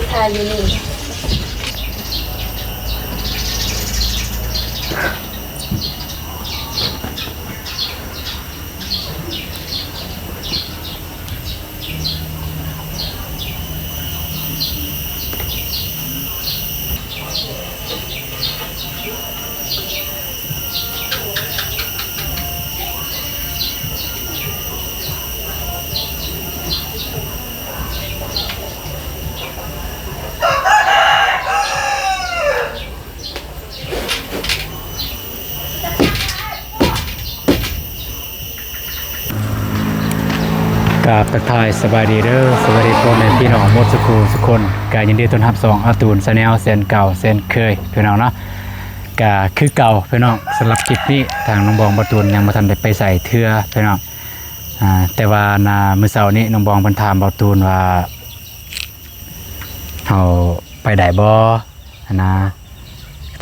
ຖ້າຢູ່ນີ້. ກາບທັກທາຍສະບາຍດີເດີ ສະບາຍດີພໍ່ແມ່ພີ່ນ້ອງໝົດສູ່ຄູ່ສູ່ຄົນ. ກະຍິນດີຕ້ອນຮັບຊ່ອງອາຕູນ Channel ເຊັ່ນເກົ່າເຊັ່ນເຄີຍພີ່ນ້ອງເນາະ. ກະຄືເກົ່າພີ່ນ້ອງ ສຳລັບຄລິບນີ້ທາງນ້ອງບອງ ບ່າວຕູນຍັງບໍ່ທັນໄດ້ໄປໃສເທື່ອພີ່ນ້ອງ. ອາ ແຕ່ວ່ານະ ມື້ເຊົ້ານີ້ນ້ອງບອງເພິ່ນຖາມບ່າວຕູນວ່າ ເຮົາໄປໄດ້ບໍ່ຫັ້ນນະ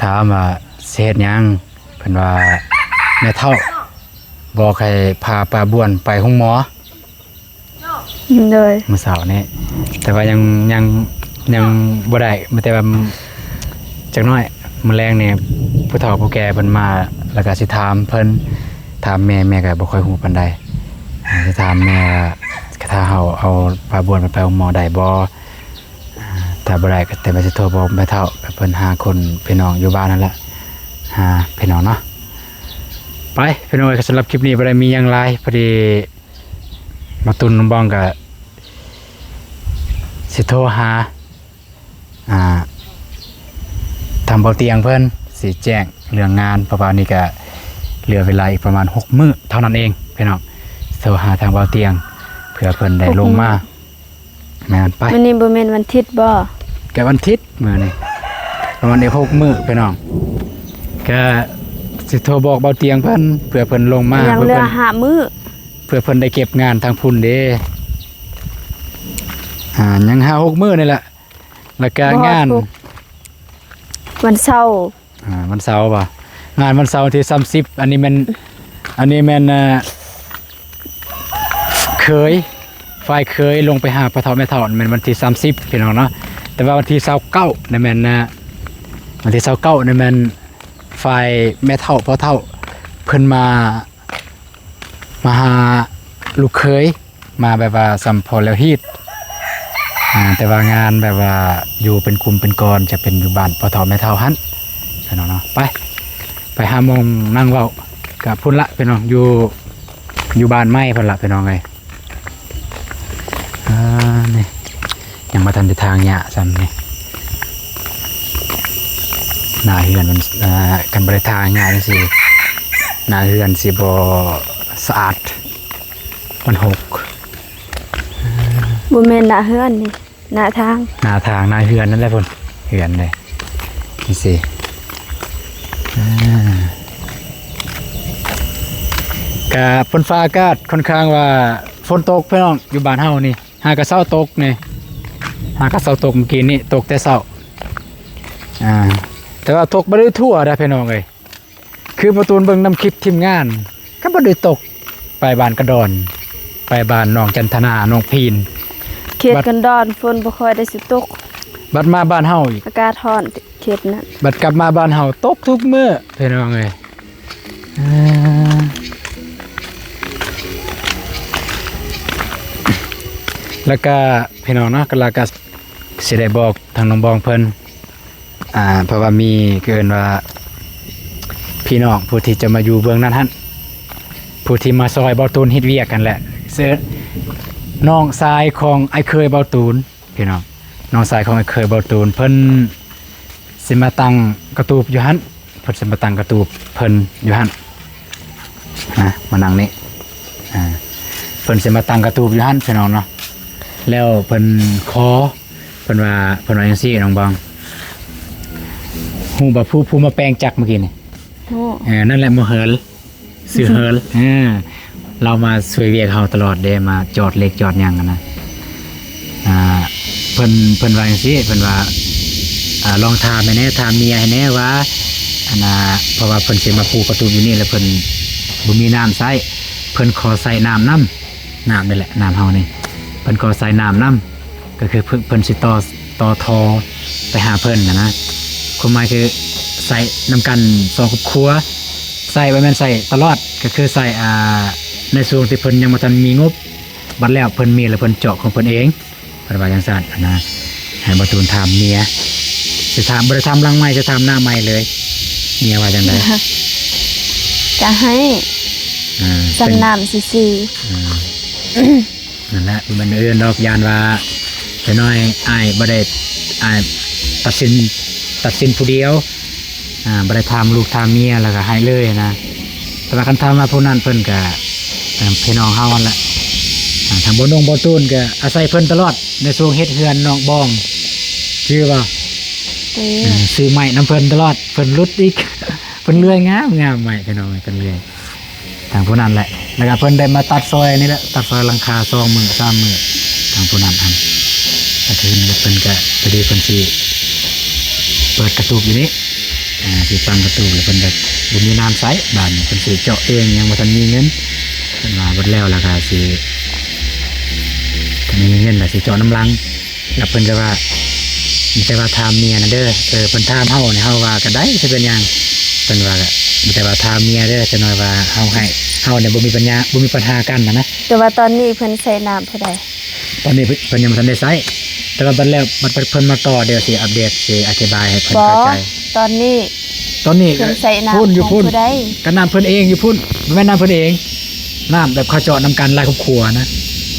ຖາມວ່າຊິເຮັດຫຍັງ ເພິ່ນວ່າແມ່ເຖົ້າບອກໃຫ້ພາປ້າບວນໄປໂຮງໝໍ. ໂດຍ ມື້ເຊົ້ານີ້ ແຕ່ວ່າຍັງ ຍັງ ຍັງບໍ່ໄດ້ ມີແຕ່ວ່າຈັກໜ້ອຍ ມື້ແລງນີ້ຜູ້ເຖົ້າຜູ້ແກ່ເພິ່ນມາ ແລ້ວກໍຊິຖາມເພິ່ນ ຖາມແມ່ ແມ່ກໍບໍ່ຄ່ອຍຮູ້ປານໃດ. ອາ ຊິຖາມແມ່ວ່າ ຖ້າເຮົາເອົາປ້າບວນໄປໂຮງໝໍໄດ້ບໍ່? ອາ ຖ້າບໍ່ໄດ້ກໍແຕ່ວ່າຊິໂທບອກແມ່ເຖົ້າ ກັບເພິ່ນຫາຄົນພີ່ນ້ອງຢູ່ບ້ານນັ້ນແຫຼະ ຫາພີ່ນ້ອງເນາະ. ໄປພີ່ນ້ອງເອີຍ ສຳລັບຄລິບນີ້ບໍ່ໄດ້ມີຫຍັງຫຼາຍ ພໍດີມາຕຸນນ້ອງບອງກໍຊິໂທຫາ ອ່າ ທາງເບົາຕຽງເພິ່ນ ຊິແຈ້ງເລື່ອງງານ ເພາະວ່ານີ້ກະເຫຼືອເວລາອີກປະມານຫົກມື້ເທົ່ານັ້ນເອງພີ່ນ້ອງ. ໂທຫາທາງເບົາຕຽງ ເພື່ອເພິ່ນໄດ້ລົງມາ. ແມ່ນໄປ. ມື້ນີ້ບໍ່ແມ່ນວັນທິດບໍ່? ກະວັນທິດມື້ນີ້ ປະມານອີກຫົກມື້ພີ່ນ້ອງ. ກະຊິໂທບອກເບົາຕຽງເພິ່ນ ເພື່ອເພິ່ນລົງມາ ຍັງເຫຼືອຫ້າມື້ ເພື່ອເພິ່ນໄດ້ເກັບງານທາງພຸ້ນເດ້. ອ່າ ຍັງຫ້າຫົກມື້ນີ້ແຫຼະ. ແລ້ວກະງານ ບໍ່ຮອດຫົກ ວັນເສົາ ອ່າ ວັນເສົາບໍ່? ງານວັນເສົາວັນທີສາມສິບ ອັນນີ້ແມ່ນ ອັນນີ້ແມ່ນ ເອີ ເຂີຍ ຝ່າຍເຂີຍລົງໄປຫາພໍ່ເຖົ້າແມ່ເຖົ້າ ແມ່ນວັນທີສາມສິບພີ່ນ້ອງເນາະ. ແຕ່ວ່າວັນທີຊາວເກົ້ານີ້ແມ່ນ ວັນທີຊາວເກົ້ານີ້ແມ່ນຝ່າຍແມ່ເຖົ້າພໍ່ເຖົ້າເພິ່ນມາ ມາຫາລູກເຂີຍ ມາແບບວ່າສ່ຳພໍແລ້ວຮີດ. ອ່າ ແຕ່ວ່າງານແບບວ່າຢູ່ເປັນກຸ່ມເປັນກ້ອນ ຈະເປັນຢູ່ບ້ານພໍ່ເຖົ້າແມ່ເຖົ້າຫັ້ນພີ່ນ້ອງເນາະ. ໄປ ໄປຫາໝ່ອງນັ່ງເວົ້າກະພຸ້ນລະພີ່ນ້ອງ ຢູ່ ຢູ່ບ້ານໃໝ່ພຸ້ນລະພີ່ນ້ອງເອີຍ. ອ່າ ນີ້ ຍັງບໍ່ທັນໄດ້ຖາງຫຍ້າຊ້ຳນີ້ ໜ້າເຮືອນມັນ ອ່າ ຄັນບໍ່ໄດ້ຖາງຫຍ້າຈັ່ງຊີ້ ໜ້າເຮືອນຊິບໍ່ສະອາດ ມັນຫົກ. ບໍ່ແມ່ນໜ້າເຮືອນນີ້ ໜ້າທາງ ໜ້າທາງ ໜ້າເຮືອນນັ້ນແຫຼະພຸ້ນ ເຮືອນເດ້ ຈັ່ງຊີ້. ອ່າ ກະຝົນຟ້າອາກາດຄ່ອນຂ້າງວ່າຝົນຕົກພີ່ນ້ອງ ຢູ່ບ້ານເຮົານີ້ ຫາກະເຊົ້າຕົກນີ້ ຫາກະເຊົ້າຕົກ ມື້ກີ້ນີ້ຕົກແຕ່ເຊົ້າ. ອ່າ ແຕ່ວ່າຕົກບໍ່ໄດ້ທົ່ວເດ້ພີ່ນ້ອງເອີຍ ຄືປະຕູນເບິ່ງນຳຄລິບທີມງານ ກໍບໍ່ໄດ້ຕົກ ໄປບ້ານກະດອນ ໄປບ້ານໜອງຈັນທະນາ ໜອງພີນ ເຂດ ບັດ ກັນດອນຝົນບໍ່ຄ່ອຍໄດ້ຊິຕົກ ບັດມາບ້ານເຮົາອີກ ອາກາດຮ້ອນເຂດນັ້ນ ບັດກັບມາບ້ານເຮົາຕົກທຸກມື້ພີ່ນ້ອງເອີຍ. ອ່າ ແລ້ວກະພີ່ນ້ອງເນາະ ກະ ແລ້ວກະຊິໄດ້ບອກທາງນ້ອງບອງເພິ່ນ ອ່າ ເພາະວ່າມີ ເອີ້ນວ່າພີ່ນ້ອງຜູ້ທີ່ຈະມາຢູ່ເບື້ອງນັ້ນຫັ້ນ ຜູ້ທີ່ມາຊ່ອຍບ່າວຕູນເຮັດວຽກຫັ້ນແຫຼະ ເຊິ່ງນ້ອງຊາຍຂອງອ້າຍເຂີຍບ່າວຕູນ ພີ່ນ້ອງ ນ້ອງຊາຍຂອງອ້າຍເຂີຍບ່າວຕູນ ເພິ່ນຊິມາຕັ້ງກະຕູບຢູ່ຫັ້ນ ເພິ່ນຊິມາຕັ້ງກະຕູບເພິ່ນຢູ່ຫັ້ນ ນະ ມານັ່ງນີ້ ອ່າ ເພິ່ນຊິມາຕັ້ງກະຕູບຢູ່ຫັ້ນພີ່ນ້ອງເນາະ. ແລ້ວເພິ່ນຂໍ ເພິ່ນວ່າ ເພິ່ນວ່າຈັ່ງຊີ້ ນ້ອງບອງ ຮູ້ບໍ່ ຜູ້ ຜູ້ມາແປງຈັກມື້ກີ້ນີ້? ຮູ້ ເອີ ນັ້ນແຫຼະໝໍເຫີນ ຊື່ເຫີນ ເອີ ລາວມາຊ່ວຍວຽກເຮົາຕະຫຼອດເດ້ ມາຈອດເຫຼັກຈອດຫຍັງຫັ້ນນະ. ອ່າ ເພິ່ນ ເພິ່ນວ່າຈັ່ງຊີ້ ເພິ່ນວ່າ ອ່າ ລອງຖາມໃຫ້ແດ່ ຖາມເມຍໃຫ້ແດ່ວ່າ ອັນນ່າ ເພາະວ່າເພິ່ນຊິມາປູກກະຕູບຢູ່ນີ້ ແລ້ວເພິ່ນບໍ່ມີນ້ຳໃຊ້ ເພິ່ນຂໍໃຊ້ນ້ຳນຳ ນ້ຳນີ້ແຫຼະ ນ້ຳເຮົານີ້ ເພິ່ນຂໍໃຊ້ນ້ຳນຳ ກໍຄືເພິ່ນ ເພິ່ນຊິຕໍ່ ຕໍ່ທໍ່ໄປຫາເພິ່ນຫັ້ນນະ. ຄວາມໝາຍຄືໃຊ້ນຳກັນສອງຄອບຄົວ, ໃຊ້ ບໍ່ແມ່ນໃຊ້ຕະຫຼອດ, ກໍຄືໃຊ້ ອ່າ ໃນຊ່ວງທີ່ເພິ່ນຍັງບໍ່ທັນມີງົບ, ບັດແລ້ວເພິ່ນມີແລ້ວເພິ່ນເຈາະຂອງເພິ່ນເອງ. ເພິ່ນວ່າຈັ່ງຊັ້ນນະ. ໃຫ້ບ່າວຕູນຖາມເມຍ, ຊິຖາມ ບໍ່ໄດ້ຖາມຫຼັງໄມ ຊິຖາມໜ້າໄມເລີຍ, ເມຍວ່າຈັ່ງໃດ? ກໍໃຫ້ ອ່າ ສ່ຳ ເປັນ ນ້ຳຊື່ໆ ອ່າ ນັ້ນແຫຼະ ບໍ່ແມ່ນອື່ນດອກ, ຢ້ານວ່າຈະນ້ອຍອ້າຍບໍ່ໄດ້ ອ້າຍຕັດສິນ ຕັດສິນຜູ້ດຽວ, ອ່າ ບໍ່ໄດ້ຖາມລູກຖາມເມຍ ແລ້ວກໍໃຫ້ເລີຍນະ. ແຕ່ວ່າຄັນຖາມວ່າຜູ້ນັ້ນເພິ່ນກໍ ເອີ່ມ ພີ່ນ້ອງເຮົາຫັ້ນແຫຼະ. ອ່າ ທາງບ່າວນົງບ່າວຕູນກໍອາໄສເພິ່ນຕະຫຼອດ ໃນຊ່ວງເຮັດເຮືອນນ້ອງບອງ ຈື່ບໍ່? ເອີ ຊື້ໄມ້ນຳເພິ່ນຕະຫຼອດ, ເພິ່ນຫຼຸດອີກ ເພິ່ນເລື່ອຍງາມໆ ໄມ້ ພີ່ນ້ອງເອີຍ ເພິ່ນເລື່ອຍ. ທາງຜູ້ນັ້ນແຫຼະ ແລ້ວກໍເພິ່ນໄດ້ມາຕັດຊອຍນີ້ແຫຼະ, ຕັດຊອຍຫຼັງຄາສອງມື້ສາມມື້ ທາງຜູ້ນັ້ນຫັ້ນ. ແລ້ວຄືເພິ່ນກໍພໍດີເພິ່ນຊິເປີດກະຕູບຢູ່ນີ້ ອ່າ ຊິຝັງກະຕູບ ແລ້ວເພິ່ນກໍບໍ່ມີນ້ຳໃຊ້, ບາດນີ້ເພິ່ນຊິເຈາະເອງ ຍັງບໍ່ທັນມີເງິນ. ເພິ່ນວ່າເບິດແລ້ວ ແລ້ວກໍຊິ ຖ້າມີເງິນແລ້ວຊິເຈາະນຳຫຼັງ. ແລ້ວເພິ່ນກໍວ່າ ມີແຕ່ວ່າຖາມເມຍນະເດີ. ເອີ ເພິ່ນຖາມເຮົານີ້ ເຮົາວ່າກໍໄດ້ ຊິເປັນຫຍັງ? ເພິ່ນວ່າ ມີແຕ່ວ່າຖາມເມຍເດີ, ຈັກໜ້ອຍວ່າເຮົາໃຫ້ ເຮົານີ້ບໍ່ມີປັນຍາ ບໍ່ມີປັນຫາກັນນະນະ. ແຕ່ວ່າຕອນນີ້ເພິ່ນໃຊ້ນ້ຳຜູ້ໃດ? ຕອນນີ້ເພິ່ນ ເພິ່ນຍັງບໍ່ທັນໄດ້ໃຊ້, ແຕ່ວ່າບັດແລ້ວ ບັດ ບັດເພິ່ນມາຕໍ່ ດຽວຊິອັບເດດ ຊິອະທິບາຍໃຫ້ເພິ່ນເຂົ້າໃຈ. ຕອນນີ້ ຕອນນີ້ ເພິ່ນໃຊ້ນ້ຳ ພຸ້ນ ຢູ່ພຸ້ນ ຂອງຜູ້ໃດ? ກໍນ້ຳເພິ່ນເອງຢູ່ພຸ້ນ, ບໍ່ແມ່ນນ້ຳເພິ່ນເອງ, ນ້ຳແບບເຂົາເຈາະນຳກັນຫຼາຍຄອບຄົວນະ,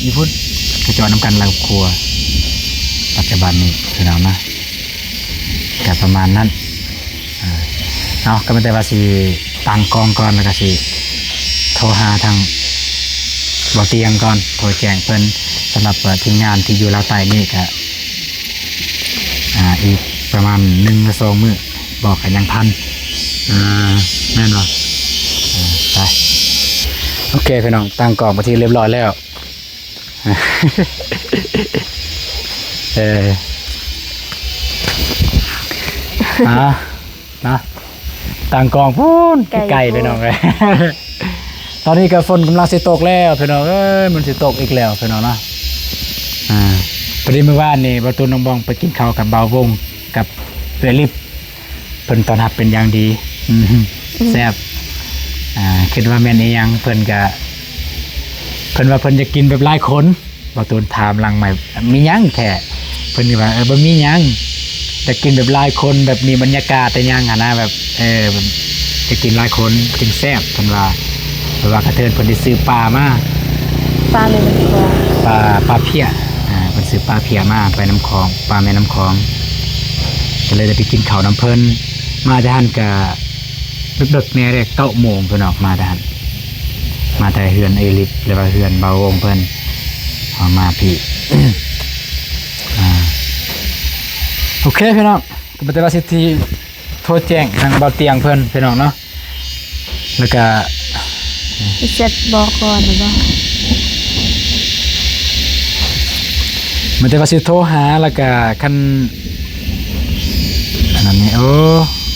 ຢູ່ພຸ້ນ ເຂົາເຈາະນຳກັນຫຼາຍຄອບຄົວ. ປັດຈຸບັນນີ້ພີ່ນ້ອງນະ ກໍປະມານນັ້ນ. ເອົາ ກໍມີແຕ່ວ່າຊິຕັ້ງກ້ອງກ່ອນ ແລ້ວກໍຊິໂທຫາທາງບໍ່ຕຽງກ່ອນ, ໂທແຈ້ງເພິ່ນ. ສຳລັບ ເອີ່ ທີມງານທີ່ຢູ່ລາວໃຕ້ນີ້ກໍ ອ່າ ອີກປະມານໜຶ່ງຫຼືສອງມື້ ບອກກັນຍັງທັນ. ອ່າ ແມ່ນບໍ່? ອ່າ ໄປ ໂອເຄ ພີ່ນ້ອງ, ຕັ້ງກ້ອງເປັນທີ່ຮຽບຮ້ອຍແລ້ວ. ເອີ ອ່າ ນະ ຕັ້ງກ້ອງພຸ້ນ ໄກ ໄກ ໂພດ ພີ່ນ້ອງເອີຍ. ຕອນນີ້ກໍຝົນກຳລັງຊິຕົກແລ້ວ ພີ່ນ້ອງເອີຍ, ມັນຊິຕົກອີກແລ້ວ ພີ່ນ້ອງເນາະ. ອ່າ ພໍດີມື້ວານນີ້ ບ່າວຕູນ ນ້ອງບອງ ໄປກິນເຂົ້າກັບບ່າວວົງ ກັບເອື້ອຍລິບ, ເພິ່ນຕ້ອນຮັບເປັນຢ່າງດີ. ອືມ ອືມ ແຊບ. ອ່າ ຄິດວ່າແມ່ນອີ່ຫຍັງ ເພິ່ນກະ ເພິ່ນວ່າເພິ່ນຢາກກິນແບບຫຼາຍຄົນ. ບ່າວຕູນຖາມຫຼັງໄມ ມີຫຍັງແທ້? ເພິ່ນກໍວ່າ ເອີ ບໍ່ມີຫຍັງ, ຢາກກິນແບບຫຼາຍຄົນ ແບບມີບັນຍາກາດແຕ່ຫຍັງຫັ້ນນະ, ແບບ ເອີ ຢາກກິນຫຼາຍຄົນຈຶ່ງແຊບ ເພິ່ນວ່າ. ເພາະວ່າກະເທີນເພິ່ນໄດ້ຊື້ປາມາ ປາແມ່ນ້ຳຂອງ ປາ ປາເພຍ. ອ່າ ເພິ່ນຊື້ປາເພຍມາ ໄປນ້ຳຂອງ ປາແມ່ນ້ຳຂອງ, ກໍເລີຍໄດ້ໄປກິນເຂົ້ານຳເພິ່ນ. ມາແຕ່ຫັ້ນກະ ເລິກໆແດ່ເດ້ ເກົ້າໂມງເພິ່ນອອກມາແຕ່ຫັ້ນ, ມາແຕ່ເຮືອນເອື້ອຍລິບ ຫຼືວ່າເຮືອນບ່າວວົງເພິ່ນ ອອກມາພີ້. ອ່າ ໂອເຄ ພີ່ນ້ອງ, ກໍມີແຕ່ວ່າຊິໂທແຈ້ງທາງບ່າວຕຽງເພິ່ນ ພີ່ນ້ອງເນາະ. ແລ້ວກະ ຊິເຊັດບອກກ່ອນຫຼືບໍ່? ມັນແຕ່ວ່າຊິໂທຫາ ແລ້ວກະຄັນ ອັນນັ້ນນີ້ ໂອ້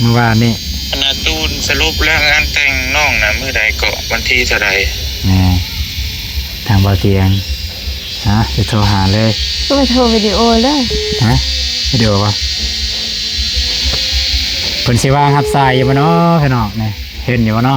ມື້ວານນີ້ ອັນນ່າ ຕູນ ສະຫຼຸບແລ້ວງານແຕ່ງນ້ອງນະມື້ໃດເກາະ? ວັນທີເທົ່າໃດ? ແມ່ນ ທາງບ່າວຕຽງ ຮະ ຊິໂທຫາເລີຍ. ຄືວ່າໂທວິດີໂອເລີຍ? ຮະ ວິດີໂອບໍ່? ເພິ່ນຊິວ່າງຮັບສາຍຢູ່ບໍ່ນໍ ພີ່ນ້ອງ ນີ້ ເຫັນຢູ່ບໍ່ນໍ?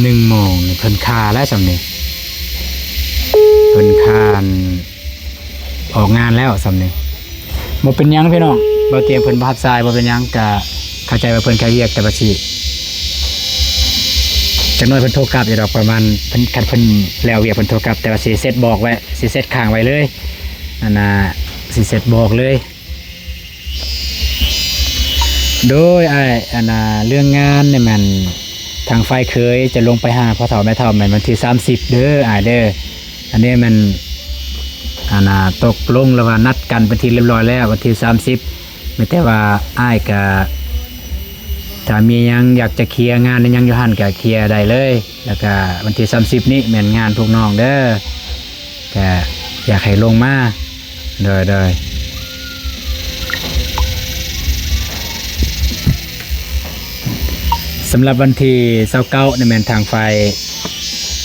ໜຶ່ງໂມງນີ້ເພິ່ນຄາແລ້ວຊ່ຳນີ້ ເພິ່ນຄາ ອອກງານແລ້ວຊ່ຳນີ້. ບໍ່ເປັນຫຍັງພີ່ນ້ອງ, ບ່າວຕຽງເພິ່ນບໍ່ຮັບສາຍ ບໍ່ເປັນຫຍັງ, ກະເຂົ້າໃຈວ່າເພິ່ນຄາວຽກ, ແຕ່ວ່າຊິ ຈັກໜ້ອຍເພິ່ນໂທກັບຢູ່ດອກ, ປະມານເພິ່ນ ຄັນເພິ່ນແລ້ວວຽກເພິ່ນໂທກັບ, ແຕ່ວ່າຊິເຊັດບອກໄວ້ ຊິເຊັດຄ້າງໄວ້ເລີຍ, ອັນນ່າ ຊິເຊັດບອກເລີຍ. ໂດຍອ້າຍ ອັນນ່າ ເລື່ອງງານນີ້ແມ່ນທາງຝ່າຍເຂີຍຈະລົງໄປຫາພໍ່ເຖົ້າແມ່ເຖົ້າແມ່ນວັນທີສາມສິບເດີອ້າຍເດີ. ອັນນີ້ແມ່ນ ອັນນ່າ ຕົກລົງ ຫຼືວ່ານັດກັນເປັນທີ່ລຽບຮ້ອຍແລ້ວ ວັນທີສາມສິບ ມີແຕ່ວ່າອ້າຍກະ ຖ້າມີຫຍັງຢາກຈະເຄຍງານອີ່ຫຍັງຢູ່ຫັ້ນກະເຄຍໄດ້ເລີຍ. ແລ້ວກະວັນທີສາມສິບນີ້ແມ່ນງານພວກນ້ອງເດີ. ກະຢາກໃຫ້ລົງມາ. ໂດຍ ໂດຍ. ສຳລັບວັນທີຊາວເກົ້ານີ້ແມ່ນທາງຝ່າຍ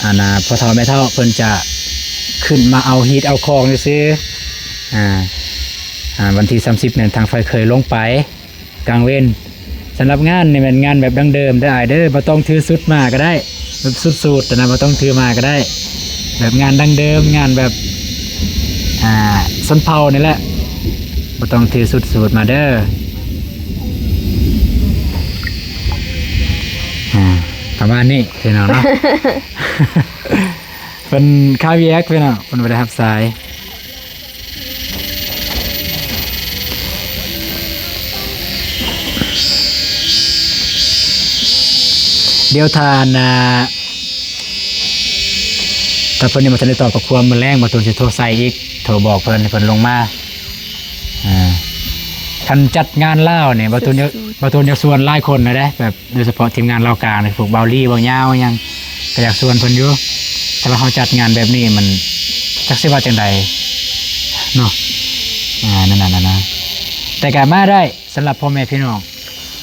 ອັນນ່າ ພໍ່ເຖົ້າແມ່ເຖົ້າເພິ່ນຈະຂຶ້ນມາເອົາຮີດເອົາຄອງຊື່ໆ. ອ່າ ອ່າ ວັນທີສາມສິບແມ່ນທາງຝ່າຍເຄີຍລົງໄປກາງເວັນ. ສຳລັບງານນີ້ແມ່ນງານແບບດັ້ງເດີມເດີອ້າຍເດີ, ບໍ່ຕ້ອງຖືຊຸດມາກໍໄດ້ ແບບສຸດໆນະ ບໍ່ຕ້ອງຖືມາກໍໄດ້. ແບບງານດັ້ງເດີມ ງານແບບ ອ່າ ຊົນເຜົ່ານີ້ແຫຼະ, ບໍ່ຕ້ອງຖືຊຸດສູດມາເດີ. ອ່າ ປະມານນີ້ພີ່ນ້ອງເນາະ. ເພິ່ນຄາວຽກພີ່ນ້ອງ, ເພິ່ນບໍ່ໄດ້ຮັບສາຍ. ດຽວຖ້າ ອັນນ່າ ຖ້າເພິ່ນຍັງບໍ່ທັນໄດ້ຕອບຂໍ້ຄວາມ, ມື້ແລງບ່າວຕູນຊິໂທໃສ່ອີກ, ໂທບອກເພິ່ນໃຫ້ເພິ່ນລົງມາ. ອ່າ ຄັນຈັດງານລາວນີ້ ບ່າວຕູນ ສູດໆ ບ່າວຕູນຢາກຊວນຫຼາຍຄົນນະເດ້, ແບບ ໂດຍສະເພາະທີມງານລາວກາງ ພວກບ່າວລີ ບ່າວຍາວຫຍັງ ກໍຢາກຊວນເພິ່ນຢູ່. ແຕ່ວ່າເຮົາຈັດງານແບບນີ້ມັນຈັກຊິວ່າຈັ່ງໃດເນາະ. ອ່າ ນັ້ນນະ ນັ້ນນະ ແຕ່ກໍມາໄດ້. ສຳລັບພໍ່ແມ່ພີ່ນ້ອງ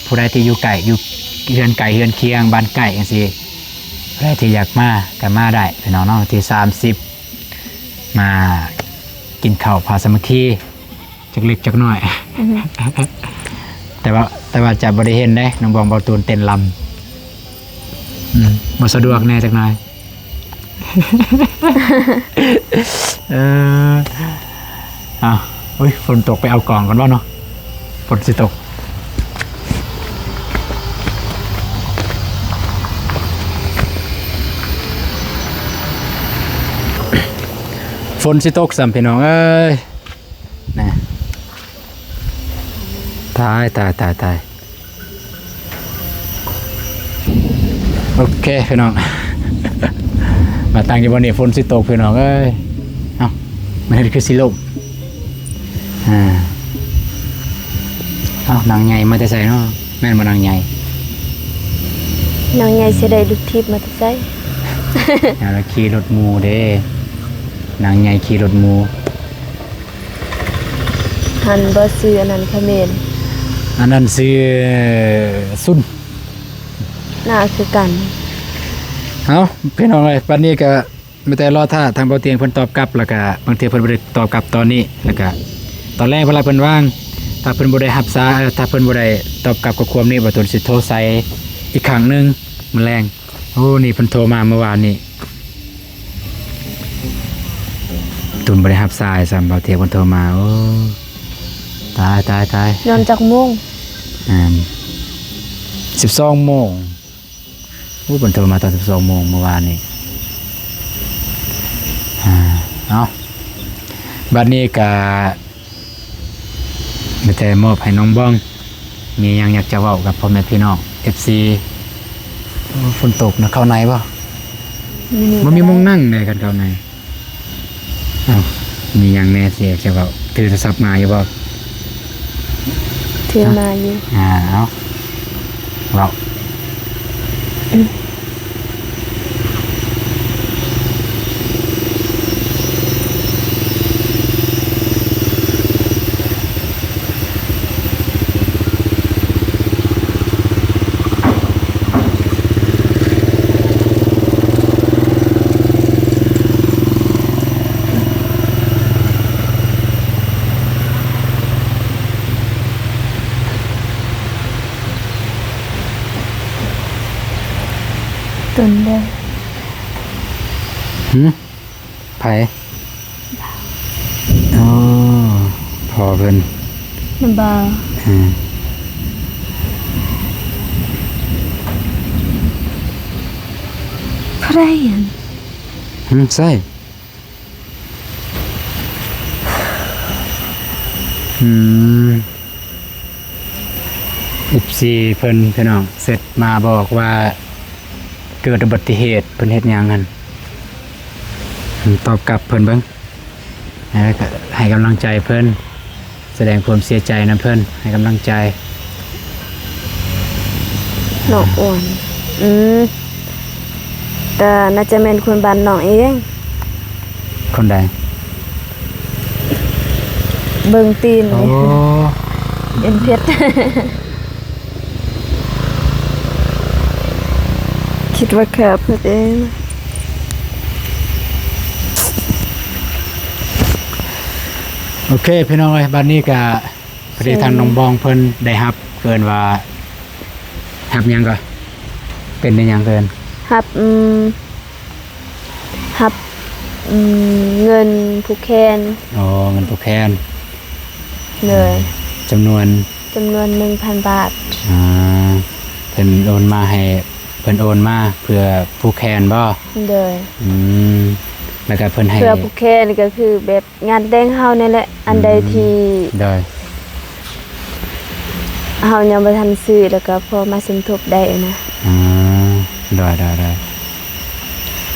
ຜູ້ໃດທີ່ຢູ່ໃກ້ ຢູ່ເຮືອນໃກ້ເຮືອນຄຽງ ບ້ານໃກ້ຈັ່ງຊີ້ ຜູ້ໃດທີ່ຢາກມາກໍມາໄດ້ພີ່ນ້ອງເນາະ. ວັນທີສາມສິບ ມາກິນເຂົ້າພາສາມັກຄີ ຈັກເລັກຈັກນ້ອຍ. ອືຮຶ ແຕ່ວ່າ ແຕ່ວ່າຈະບໍ່ໄດ້ເຫັນເດ້ ນ້ອງບອງ ບ່າວຕູນເຕັ້ນລຳ. ອືມ ບໍ່ສະດວກແດ່ຈັກໜ່ອຍ. ເອີ ເອົາ ໂອ້ຍ ຝົນຕົກ ໄປເອົາກອງກ່ອນເນາະ, ຝົນຊິຕົກ. ຝົນຊິຕົກຊ້ຳ ພີ່ນ້ອງເອີຍ. ນະ ຕາຍ ຕາຍ ຕາຍ ຕາຍ. ໂອເຄພີ່ນ້ອງ ມາຕັ້ງຢູ່ບ່ອນນີ້ ຝົນຊິຕົກພີ່ນ້ອງເອີຍ. ເອົ້າ ມັນເຮັດຄືຊິລົມ. ອ່າ ເອົ້າ ນາງໃຫຍ່ມາແຕ່ໃສເນາະ? ແມ່ນບໍ່ນາງໃຫຍ່? ນາງໃຫຍ່ຊິໄດ້ລົດຖີບມາແຕ່ໃສ? ນາງຂີ່ລົດໝູ່ເດ້ ນາງໃຫຍ່ຂີ່ລົດໝູ່. ຫັ້ນບໍ່ ຊື່ອັນນັ້ນຂະເໝນ ອັນນັ້ນຊື່ຊຸນ ໜ້າຄືກັນ. ເອົ້າ ພີ່ນ້ອງເອີຍ ບັດນີ້ກະມີແຕ່ລໍຖ້າທາງເບົາຕຽງເພິ່ນຕອບກັບ ແລ້ວກະບາງເທື່ອເພິ່ນບໍ່ໄດ້ຕອບກັບຕອນນີ້ ແລ້ວກະຕອນແລງເວລາເພິ່ນວ່າງ ຖ້າເພິ່ນບໍ່ໄດ້ຮັບສາຍ ເອີ ຖ້າເພິ່ນບໍ່ໄດ້ຕອບກັບຂໍ້ຄວາມນີ້ ບ່າວຕູນຊິໂທໃສ່ອີກຄັ້ງໜຶ່ງມື້ແລງ. ໂອ້ ນີ້ເພິ່ນໂທມາມື້ວານນີ້ ຕູນບໍ່ໄດ້ຮັບສາຍຊ້ຳ ບ່າວຕຽງເພິ່ນໂທມາ. ໂອ້ ຕາຍ ຕາຍ ຕາຍ. ນອນຈັກໂມງ? ອ່າ ສິບສອງໂມງ. ໂອ້ ເພິ່ນໂທມາຕອນສິບສອງໂມງມື້ວານນີ້. ອ່າ ເອົ້າ ບັດນີ້ກະ ມີແຕ່ມອບໃຫ້ນ້ອງບອງ. ມີຫຍັງຢາກຈະເວົ້າກັບພໍ່ແມ່ພີ່ນ້ອງ ເອັຟຊີ? ໂອ້ ຝົນຕົກນະ ເຂົ້າໃນບໍ່? ບໍ່ມີໝ່ອງນັ່ງເດ້ ຄັນເຂົ້າໃນ. ເອົ້າ ມີຫຍັງແດ່ທີ່ຢາກຈະເວົ້າ? ຖືໂທລະສັບມາຢູ່ບໍ່? ຖືມາຢູ່. ອ່າ ເອົາ ເວົ້າ. ຕົນເດີ. ຫື? ໃຜ? ອໍ ພໍ່ເພິ່ນ. ນຳບ່າວ. ເອີ ໃຜຫັ້ນ? ຫື? ໃຊ່. ອືມ ເອັຟຊີເພິ່ນ ພີ່ນ້ອງ ເຊັດມາບອກວ່າເກີດອຸບັດຕິເຫດ ເພິ່ນເຮັດຫຍັງຫັ້ນ ຕອບກັບເພິ່ນເບິ່ງ ໃຫ້ກຳລັງໃຈເພິ່ນ. ສ ສະແດງຄວາມເສຍໃຈນຳເພິ່ນ ໃຫ້ກຳລັງໃຈ. ນ້ອງອ້ວນ ອືມ ກະໜ້າຈະແມ່ນຄົນບ້ານນ້ອງເອງ. ຄົນໃດ? ເບິ່ງຕີນ ໂອ້ ເອັນເພັດ ຄິດວ່າຂ້າເພິ່ນເອງ. ໂອເຄ ພີ່ນ້ອງເອີຍ ບັດນີ້ກະ ພໍດີ ເຊິ່ງ ທາງນ້ອງບອງເພິ່ນໄດ້ຮັບ ເອີ້ນວ່າ ຮັບຫຍັງກໍ ເປັນອີຫຍັງເອີ້ນ ຮັບ ອືມ ຮັບ ອືມ ເງິນຜູກແຂນ. ອໍ ເງິນຜູກແຂນ ໂດຍ ອືມ ຈຳນວນ ຈຳນວນໜຶ່ງພັນບາດ. ອ່າ ເພິ່ນໂອນມາໃຫ້ ເພິ່ນໂອນມາເພື່ອຜູກແຂນບໍ່? ໂດຍ ອືມ ແລ້ວກໍເພິ່ນໃຫ້ ເພື່ອຜູກແຂນກໍຄືແບບ ງານແຕ່ງເຮົານີ້ແຫຼະ ອັນໃດ ອືມ ທີ່ ໂດຍ ເຮົາຍັງບໍ່ທັນຊື້ ແລ້ວກໍພໍມາສົມທົບໄດ້ນະ. ອືມ ໂດຍ ໂດຍ ໂດຍ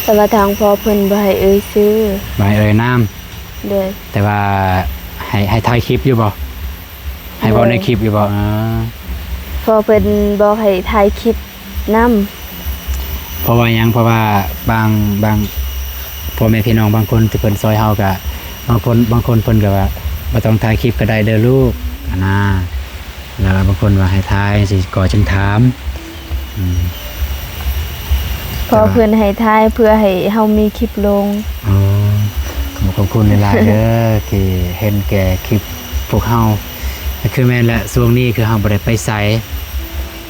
ແຕ່ວ່າທາງພໍ່ເພິ່ນບໍ່ໃຫ້ເອີ່ຍຊື່ ບໍ່ໃຫ້ເອີ່ຍນາມ. ໂດຍ ແຕ່ວ່າໃຫ້ ໃຫ້ຖ່າຍຄລິບຢູ່ບໍ່? ໃຫ້ເວົ້າໃນ ໂດຍ ຄລິບຢູ່ບໍ່? ອາ ພໍ່ເພິ່ນບອກໃຫ້ຖ່າຍຄລິບ ນຳ. ເພາະວ່າຫຍັງ? ເພາະວ່າບາງ ບາງພໍ່ແມ່ພີ່ນ້ອງບາງຄົນທີ່ເພິ່ນຊ່ອຍເຮົາກະ ບາງຄົນ ບາງຄົນເພິ່ນກະວ່າ ບໍ່ຕ້ອງຖ່າຍຄລິບກະໄດ້ເດີລູກ ຫັ້ນນາ ແລ້ວບາງຄົນວ່າໃຫ້ຖ່າຍຈັ່ງຊີ້ ກໍຈຶ່ງຖາມ. ອືມ ເພາະເພິ່ນໃຫ້ຖ່າຍເພື່ອໃຫ້ເຮົາມີຄລິບລົງ. ອໍ ຂອບ ຂອບຄຸນຫຼາຍໆເດີ ທີ່ເຫັນແກ່ຄລິບພວກເຮົາ. ກໍຄືແມ່ນແຫຼະ ຊ່ວງນີ້ຄືເຮົາບໍ່ໄດ້ໄປໃສ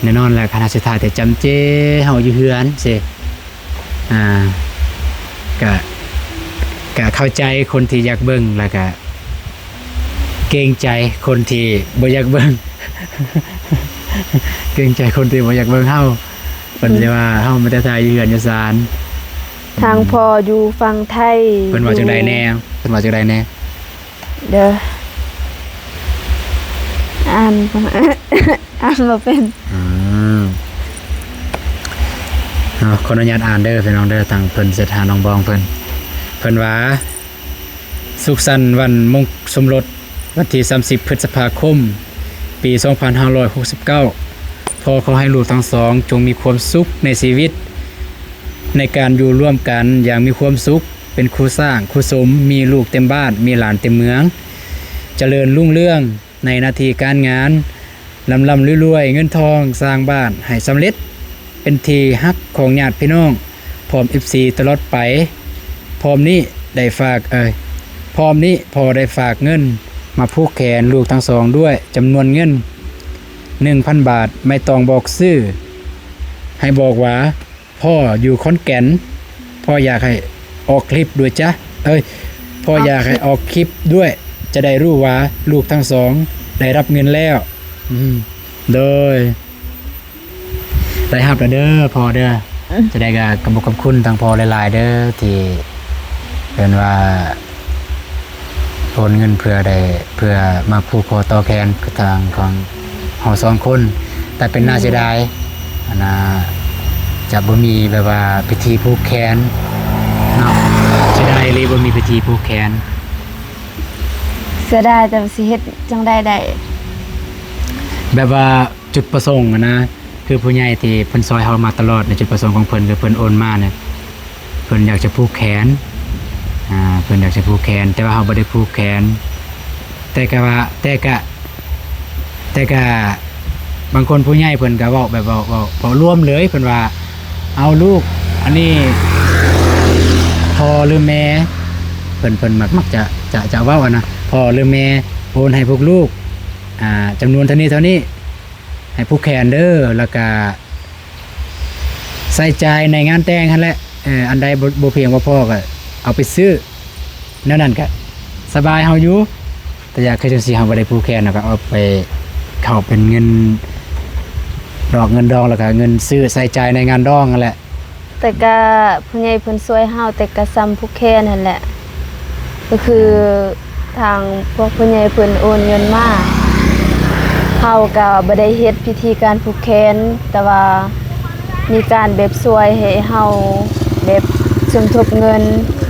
ແນ່ນອນແຫຼະ ຄັນເຮົາຊິຖ່າຍແຕ່ຈຳເຈເຮົາຢູ່ເຮືອນຊີ້ ອ່າ ກະ ກະເຂົ້າໃຈຄົນທີ່ຢາກເບິ່ງ ແລ້ວກະເກງໃຈຄົນທີ່ບໍ່ຢາກເບິ່ງ ເກງໃຈຄົນທີ່ບໍ່ຢາກເບິ່ງເຮົາ ເພິ່ນ ອືມ ຊິວ່າເຮົາມີແຕ່ຖ່າຍຢູ່ເຮືອນຢູ່ຊານ. ທາງ ອືມ ພໍ່ຢູ່ຝັ່ງໄທ ເພິ່ນວ່າຈັ່ງໃດແດ່? ຢູ່ ເພິ່ນວ່າຈັ່ງໃດແດ່? ເດີ ອ່ານ ອ່ານບໍ່ເປັນ. ອືມ ເນາະ ຂໍອະນຸຍາດອ່ານເດີພີ່ນ້ອງເດີ ທາງເພິ່ນເສັດຫານ້ອງບອງເພິ່ນ ເພິ່ນວ່າ ສຸກສັນວັນມົງ ສົມລົດ ວັນທີສາມສິບ ພຶດສະພາຄົມ ປີສອງພັນຫ້າຮ້ອຍຫົກສິບເກົ້າ ພໍ່ຂໍໃຫ້ລູກທັງສອງຈົ່ງມີຄວາມສຸກໃນຊີວິດ ໃນການຢູ່ຮ່ວມກັນຢ່າງມີຄວາມສຸກ ເປັນຄູ່ສ້າງຄູ່ສົມ ມີລູກເຕັມບ້ານ ມີຫຼານເຕັມເມືອງ ຈະເລີນຮຸ່ງເຮືອງໃນໜ້າທີ່ການງານ ລ່ຳໆລວຍໆ ເງິນທອງ ສ້າງບ້ານໃຫ້ສຳເລັດ ເປັນທີ່ຮັກຂອງຍາດພີ່ນ້ອງ ພ້ອມເອັຟຊີຕະຫຼອດໄປ. ພ້ອມນີ້ໄດ້ຝາກ ເອີຍ ພ້ອມນີ້ພໍ່ໄດ້ຝາກເງິນມາຜູກແຂນລູກທັງສອງດ້ວຍຈຳນວນເງິນໜຶ່ງພັນບາດ ໄມ່ຕ້ອງບອກຊື່ ໃຫ້ບອກວ່າ ພໍ່ຢູ່ຂອນແກ່ນ ພໍ່ຢາກໃຫ້ອອກຄລິບດ້ວຍຈ້ະ ເອີຍ ພໍ່ຢາກໃຫ້ອອກຄລິບດ້ວຍ ຈະໄດ້ຮູ້ວ່າລູກທັງສອງໄດ້ຮັບເງິນແລ້ວ. ອືມ ໂດຍ ໄດ້ຮັບແລ້ວເດີພໍ່ເດີ. ອືມ ຈັ່ງໃດກໍຂອບຄຸນທາງພໍ່ຫຼາຍໆເດີ ທີ່ເອີ້ນວ່າ ໂອນເງິນເພື່ອໄດ້ ເພື່ອມາຜູກຄໍຕໍ່ແຂນທາງຂອງເຮົາສອງຄົນ ແຕ່ເປັນໜ້າເສຍດາຍ ອືມ ອັນນ່າ ຈະບໍ່ມີແບບວ່າພິທີຜູກແຂນເນາະ. ເສຍດາຍອີ່ຫຼີ ບໍ່ມີພິທີຜູກແຂນ. ເສຍດາຍ ແຕ່ວ່າຊິເຮັດຈັ່ງໃດໄດ້ ແບບວ່າຈຸດປະສົງຫັ້ນນະ ຄືຜູ້ໃຫຍ່ທີ່ເພິ່ນຊ່ອຍເຮົາມາຕະຫຼອດ ໃນຈຸດປະສົງຂອງເພິ່ນ ຄືເພິ່ນໂອນມານີ້ ເພິ່ນຢາກຈະຜູກແຂນ ອ່າ ເພິ່ນຢາກຈະຜູກແຂນ ແຕ່ວ່າເຮົາບໍ່ໄດ້ຜູກແຂນ ແຕ່ກະວ່າ ແຕ່ກະ ແຕ່ກະ ບາງຄົນຜູ້ໃຫຍ່ເພິ່ນກະເວົ້າແບບ ເວົ້າ ເວົ້າ ເວົ້າລວມເລີຍ ເພິ່ນວ່າ ເອົາລູກ ອັນນີ້ ພໍ່ຫຼືແມ່ ເພິ່ນ ເພິ່ນມັກ ມັກຈະ ຈະ ຈະເວົ້າຫັ້ນນະ ພໍ່ຫຼືແມ່ໂອນໃຫ້ພວກລູກ ອ່າ ຈຳນວນເທົ່ານີ້ ເທົ່ານີ້ ໃຫ້ຜູກແຂນເດີ ແລ້ວກະ ໃຊ້ຈ່າຍໃນງານແຕ່ງຫັ້ນແຫຼະ ເອີ ອັນໃດບໍ່ ບໍ່ພຽງບໍ່ພໍກໍເອົາໄປຊື້ ແນວນັ້ນກະສະບາຍເຮົາຢູ່ ແຕ່ຢາກຄືຈັ່ງຊີ້ເຮົາບໍ່ໄດ້ຜູກແຂນ ເຮົາກໍເອົາໄປເຂົ້າເປັນເງິນດອກເງິນດອງ ແລ້ວກະເງິນຊື້ໃຊ້ຈ່າຍໃນງານດອງຫັ້ນແຫຼະ. ແຕ່ກະຜູ້ໃຫຍ່ເພິ່ນຊ່ວຍເຮົາ ແຕ່ກະສ່ຳຜູກແຂນຫັ້ນແຫຼະ ກໍຄື ທາງພວກຜູ້ໃຫຍ່ເພິ່ນໂອນເງິນມາ ເຮົາກໍບໍ່ໄດ້ເຮັດພິທີການຜູກແຂນ ແຕ່ວ່າມີການແບບຊ່ວຍໃຫ້ເຮົາແບບສົມທົບເງິນ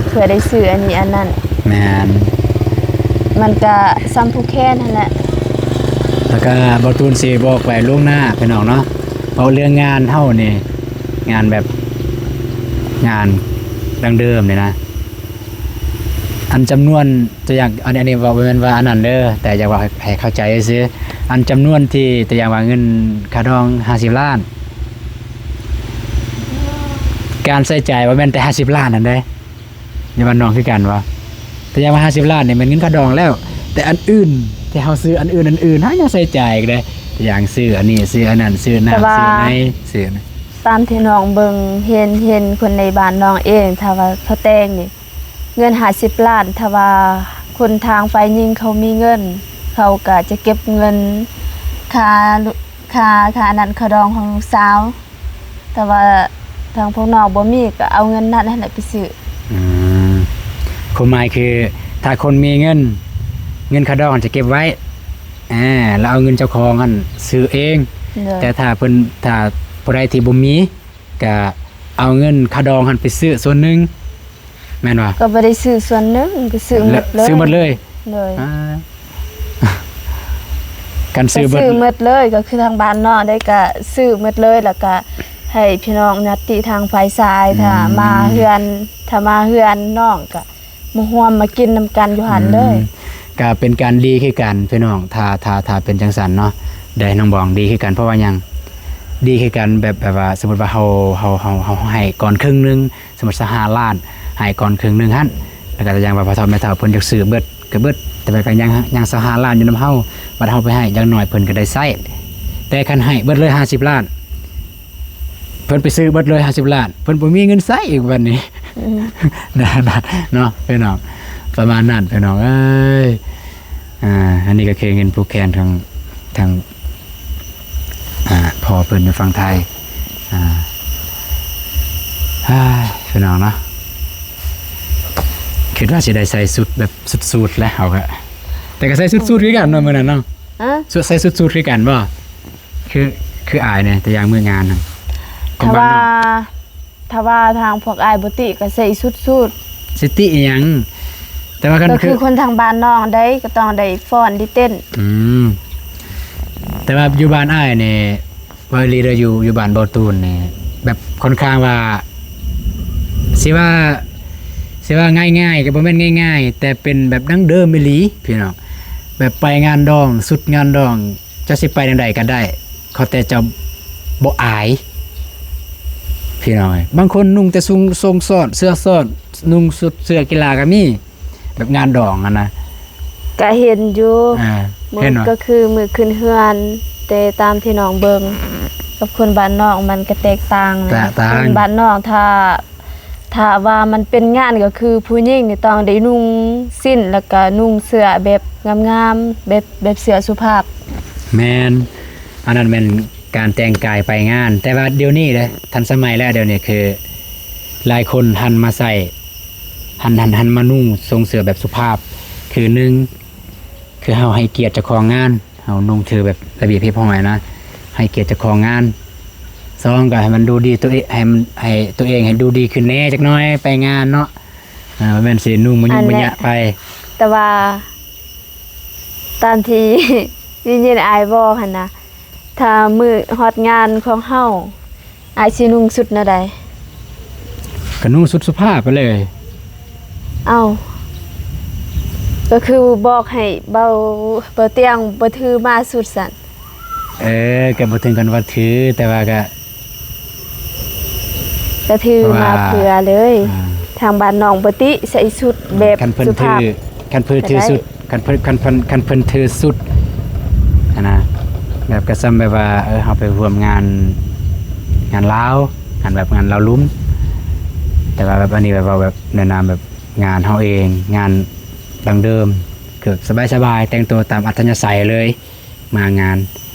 ເພື່ອໄດ້ຊື້ອັນນີ້ອັນນັ້ນ. ແມ່ນ ມັນກະສ່ຳຜູກແຂນຫັ້ນແຫຼະ. ແລ້ວກະເບົາຕູນຊິບອກໄປລ່ວງໜ້າພີ່ນ້ອງເນາະ ເວົ້າເລື່ອງງານເຮົານີ້ ງານແບບ ງານດັ້ງເດີມນີ້ນະ ອັນຈຳນວນ ຕົວຢ່າງ ອັນ ອັນນີ້ເວົ້າບໍ່ແມ່ນວ່າອັນນັ້ນເດີ ແຕ່ຢາກເວົ້າໃຫ້ ໃຫ້ເຂົ້າໃຈຊື່ໆ ອັນຈຳນວນທີ່ ຕົວຢ່າງວ່າເງິນຄ່າດອງຫ້າສິບລ້ານ ການໃຊ້ຈ່າຍບໍ່ແມ່ນແຕ່ຫ້າສິບລ້ານນັ້ນເດ້ ຢູ່ບ້ານນ້ອງຄືກັນວ່າ ແຕ່ຢ່າວ່າຫ້າສິບລ້ານນີ້ແມ່ນເງິນຄ່າດອງແລ້ວ ແຕ່ອັນອື່ນທີ່ເຮົາຊື້ ອັນອື່ນ ອັນອື່ນ ເຮົາຍັງໃຊ້ຈ່າຍອີກເດ້ ຢ່າງຊື້ອັນນີ້ ຊື້ອັນນັ້ນ ຊື້ນ້ຳ ແຕ່ວ່າ ຊື້ໃນ ຊື້ ຕາມທີ່ນ້ອງເບິ່ງເຫັນ ເຫັນຄົນໃນບ້ານນ້ອງເອງ ຖ້າວ່າເຂົາແຕ່ງນີ້ ເງິນຫ້າສິບລ້ານ ຖ້າວ່າຄົນທາງຝ່າຍຍິງເຂົາມີເງິນ ເຂົາກະຈະເກັບເງິນຄ່າ ຄ່າ ຄ່າອັນນັ້ນ ຄ່າດອງຂອງລູກສາວ ແຕ່ວ່າທາງພວກນ້ອງບໍ່ມີ ກໍເອົາເງິນນັ້ນຫັ້ນແຫຼະໄປຊື້. ອືມ ຄວາມໝາຍຄື ຖ້າຄົນມີເງິນ ເງິນຄ່າດອງຈະເກັບໄວ້ ອາ ແລ້ວເອົາເງິນເຈົ້າຂອງຫັ້ນຊື້ເອງ. ໂດຍ. ແຕ່ຖ້າເພິ່ນ ຖ້າຜູ້ໃດທີ່ບໍ່ມີ ກະເອົາເງິນຄ່າດອງຫັ້ນໄປຊື້ສ່ວນໜຶ່ງ ແມ່ນບໍ່? ກໍບໍ່ໄດ້ຊື້ສ່ວນໜຶ່ງ ກໍຊື້ໝົດເລີຍ ຊື້ໝົດເລີຍ. ໂດຍ. ອາ ຄັນຊື້ໝົດ ກໍຊື້ໝົດເລີຍ ກໍຄືທາງບ້ານນ້ອງໄດ້ກໍຊື້ໝົດເລີຍ ແລ້ວກໍໃຫ້ພີ່ນ້ອງຍາດຕິທາງຝ່າຍຊາຍ ອືມ ຖ້າມາເຮືອນ ຖ້າມາເຮືອນນ້ອງກໍມາຮ່ວມມາກິນນຳກັນຢູ່ຫັ້ນເລີຍ. ອືມ ກໍເປັນການດີຄືກັນພີ່ນ້ອງ ຖ້າ ຖ້າ ຖ້າເປັນຈັ່ງຊັ້ນເນາະ ໄດ້ນ້ອງບອງ ດີຄືກັນ. ເພາະວ່າຫຍັງ? ດີຄືກັນ ແບບ ແບບວ່າ ສົມມຸດວ່າເຮົາ ເຮົາ ເຮົາ ເຮົາໃຫ້ກ່ອນເຄິ່ງໜຶ່ງ ສົມມຸດຊາວຫ້າລ້ານ ໃຫ້ກ່ອນເຄິ່ງໜຶ່ງຫັ້ນ ແລ້ວກໍຢ່າງວ່າພໍ່ເຖົ້າແມ່ເຖົ້າເພິ່ນຢາກຊື້ເບິດກໍເບິດ ແຕ່ວ່າກໍຍັງ ຍັງຊາວຫ້າລ້ານຢູ່ນຳເຮົາ ບັດເຮົາໄປໃຫ້ຢ່າງໜ້ອຍເພິ່ນກໍໄດ້ໃຊ້. ແຕ່ຄັນໃຫ້ເບິດເລີຍຫ້າສິບລ້ານ ເພິ່ນໄປຊື້ເບິດເລີຍຫ້າສິບລ້ານ ເພິ່ນບໍ່ມີເງິນໃຊ້ອີກບັດນີ້. ອືມ ນັ້ນນະເນາະພີ່ນ້ອງ ປະມານນັ້ນພີ່ນ້ອງເອີຍ. ອ່າ ອັນນີ້ກໍຄືເງິນຜູກແຂນຂອງທາງ ອ່າ ພໍ່ເພິ່ນຢູ່ຝັ່ງໄທ. ອ່າ ເຮີ້ຍ ພີ່ນ້ອງເນາະ ຄິດວ່າຊິໄດ້ໃສ່ຊຸດແບບສຸດໆແຫຼະເຮົາກະ ແຕ່ກໍໃສ່ສຸດໆຄືກັນເນາະມື້ນັ້ນເນາະ. ຮະ? ໃສ່ສຸດໆຄືກັນບໍ່? ຄື ຄືອາຍແດ່ ແຕ່ຢ່າງມື້ງານນັ້ນ ຂອງ ຖ້າ ບ້ານ ວ່າ ນອກ ຖ້າວ່າທາງພວກອ້າຍບໍ່ຕິກໍໃສ່ສຸດໆ. ຊິຕິອີ່ຫຍັງ? ແຕ່ວ່າຄັນ ກໍຄື ຄືຄົນທາງບ້ານນ້ອງໃດ ກໍຕ້ອງໄດ້ຟ້ອນໄດ້ເຕັ້ນ. ອືມ ແຕ່ວ່າຢູ່ບ້ານອ້າຍນີ້ ເວົ້າອີ່ຫຼີເດີ ຢູ່ ຢູ່ບ້ານເບົາຕູນນີ້ ແບບຂ້ອນຂ້າງວ່າ ຊິວ່າ ຊິວ່າງ່າຍໆກໍບໍ່ແມ່ນງ່າຍໆ ແຕ່ເປັນແບບດັ້ງເດີມອີ່ຫຼີພີ່ນ້ອງ. ແບບໄປງານດອງ ຊຸດງານດອງ ເຈົ້າຊິໄປແນວໃດກໍໄດ້ ຂໍແຕ່ເຈົ້າບໍ່ອາຍ ພີ່ນ້ອງເອີຍ. ບາງຄົນນຸ່ງແຕ່ຊຸງ ຊົງຊ້ອນ ເສື້ອຊ້ອນ ນຸ່ງຊຸດເສື້ອກິລາກໍມີ ແບບງານດອງຫັ້ນນະ. ກະເຫັນຢູ່ ອ່າ ມື້ ເຫັນວ່າ ກໍຄືມື້ຂຶ້ນເຮືອນ ແຕ່ຕາມທີ່ນ້ອງເບິ່ງກັບຄົນບ້ານນອກມັນກະແຕກຕ່າງນະ. ແຕກຕ່າງ. ຄົນບ້ານນອກຖ້າ ຖ້າວ່າມັນເປັນງານກໍຄືຜູ້ຍິງນີ້ຕ້ອງໄດ້ນຸ່ງສິ້ນ ແລ້ວກະນຸ່ງເສື້ອແບບງາມໆ ແບບ ແບບເສື້ອສຸພາບ. ແມ່ນ ອັນນັ້ນແມ່ນການແຕ່ງກາຍໄປງານ. ແຕ່ວ່າດຽວນີ້ເດ້ ທັນສະໄໝແລ້ວ ດຽວນີ້ຄືຫຼາຍຄົນຫັນມາໃສ່ ຫັນ ຫັນ ຫັນມານຸ່ງຊົງເສື້ອແບບສຸພາບ. ຄືໜຶ່ງ ຄືເຮົາໃຫ້ກຽດເຈົ້າຂອງງານ ເຮົານຸ່ງຖືແບບລະບຽບຮຽບຮ້ອຍນະ ໃຫ້ກຽດເຈົ້າຂອງງານ. ສອງ ກໍໃຫ້ມັນດູດີຕົວເອງ ໃຫ້ມັນ ໃຫ້ຕົວເອງໃຫ້ດູດີຂຶ້ນແດ່ຈັກໜ້ອຍໄປງານເນາະ. ອ່າ ບໍ່ແມ່ນຊິນຸ່ງມາຍຸມມາຍະໄປ. ແຕ່ວ່າຕາມທີ່ໄດ້ຍິນອ້າຍບອກຫັ້ນນະ ຖ້າມື້ຮອດງານຂອງເຮົາ ອ້າຍຊິນຸ່ງຊຸດແນວໃດ? ກໍນຸ່ງຊຸດສຸພາບໄປເລີຍ. ເອົ້າ ກໍຄືບອກໃຫ້ເບົາ ເບົາຕຽງບໍ່ຖືມາຊຸດຊັ້ນ. ເອີ ກໍບໍ່ເຖິງກັນວ່າຖື ແຕ່ວ່າກໍ ກໍຖືມາເພື່ອເລີຍ. ອ່າ ທາງບ້ານນ້ອງບໍ່ຕິໃສ່ຊຸດແບບສຸພາບ. ຄັນເພິ່ນຖື ຄັນເພິ່ນຖືຊຸດ ຄັນເພິ່ນ ຄັນເພິ່ນ ຄັນເພິ່ນຖືຊຸດຫັ້ນນະ ແບບກໍສ່ຳແບບວ່າ ເອີ ເຮົາໄປຮ່ວມງານ ງານລາວ ງານແບບງານລາວລຸ່ມ. ແຕ່ວ່າແບບອັນນີ້ແບບວ່າແບບໃນນາມແບບງານເຮົາເອງ ງານດັ້ງເດີມ ແບບສະບາຍໆ ແຕ່ງຕົວຕາມອັດທະຍາໄສເລີຍ ມາງານ